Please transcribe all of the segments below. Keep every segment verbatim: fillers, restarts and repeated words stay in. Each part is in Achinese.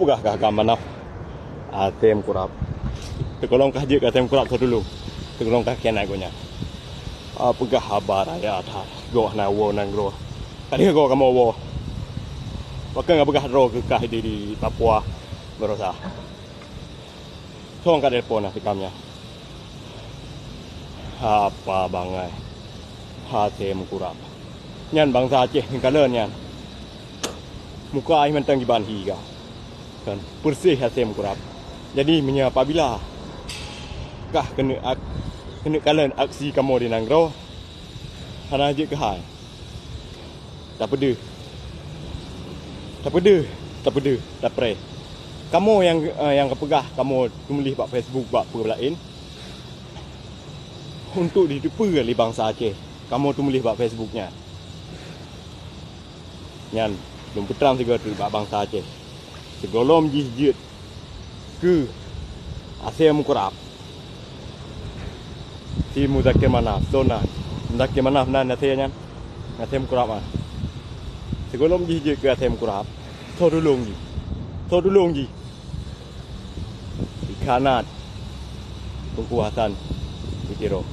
Peugah kah ka Manaf, Asem Kurab. Teukolong kah jeuet keu Asem Kurab soe tulông. Teukolong kah khianat gobnyan. Ah, peugah haba raya that goh na woe nanggroe. Ka deuh goe kamoe woe. Pakon ka peugah droe keu kah di, di Papua Barosa. Thong ka telepon na sikam nyan. Hapa bangai. Asem Kurab. Nyan bansa Aceh nyang kalon nyan. Muka ai mantong kiban hi ka. Kan, peureséh Asem Kurab. Jadi, meunyoe apabila kah keuneuk ak-, keuneuk kalon aksi kamoe di nanggroe, hana jeuet keuhai. Tapeudeuh. Tapeudeuh, tapeudeuh, tapreh. Kamoe nyang, eh, nyang kapeugah kamoe tumuléh bak Facebook, bak peue laén, untuk jiteupeue lé bansa Aceh. Kamoe tumuléh bak Facebook nyan. Nyan, lôn peutrang sigoe teuk bak bansa Aceh. Sigohlom jih jeuet keu Asem Kurab. Si Muzakir Manaf, soe nan? Muzakir Manaf nan Asem nyan? Asem Kurab nyan. Sigohlom jih jeuet keu Asem Kurab. Soe tulông jih? Soe tulông jih? Dikhianat Teungku Hasan di Tiro.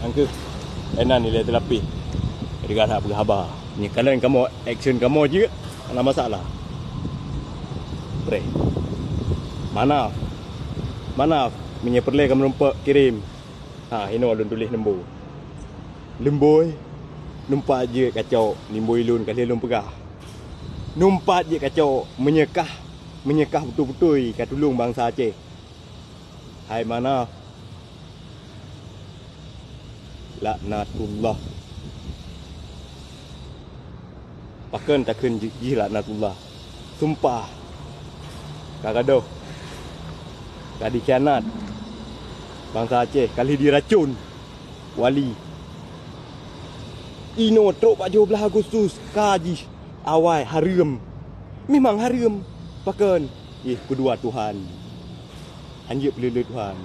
Nyang keuh, inan ilée teulapih. Jadi, ka that peugah haba. Nyoe kalon kamoe, action kamoe jeuet, hana masalah. Preh. Manaf. Manaf, meunyoe peureulée kamoe rumpok, kirém. Ha, inoe lôn tuléh nombor. Leumbôi, numpat jeuet kacok, leumbôi lôn ka lheueh lôn peugah. Numpat jeuet kacok, meunyoe kah, meunyoe kah beutôi-beutôi ka tulông bansa Aceh. Hai Manaf. Laknatullah. Pakon takheun jih, jih laknatullah. Sumpah. Ka gadôh. Ka dikhianat. Bansa Aceh ka lheueh diracôn. Wali. Inoe trok bak tujoh blaih Agustus ka jih awai hareuem. Memang hareuem. Pakon? Ih, keudua Tuhan. Hanjeuet peuleueh-leueh Tuhan.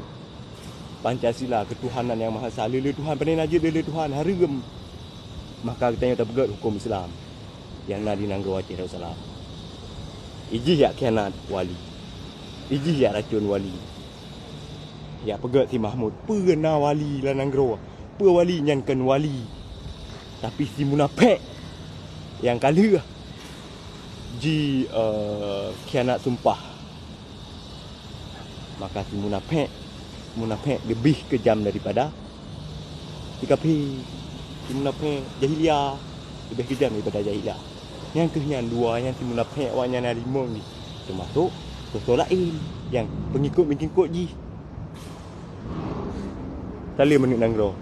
Pancasila, keutuhanan nyang maha esa, lé-lé Tuhan, pane na jeuet lé-lé Tuhan, hareuem. Maka geutanyoe tapeugét huköm Islam nyang na di nanggroe Aceh Darussalam. Ijih jak khianat wali. Ijih jak racôn wali. Jak peugét si Mahmud, peue na wali lam nanggroe? Peue wali nyan kon wali? Tapi si munafék nyang ka lheueh ji, eh, khianat sumpah. Maka si munafék, munafék leubeh keujam daripada si kafé. Si munafék jahiliyah leubeh keujam daripada jahiliyah. Nyang keuh nyan dua nyan si munafék awaknyan na limong jih, teumasok soe-soe laén nyang peungikot-peungikot jih. Saleuem aneuk nanggroe.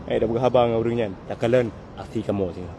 Eh, dak peugah haba ngon ureuëng nyan, takalon aksi kamoe singoh.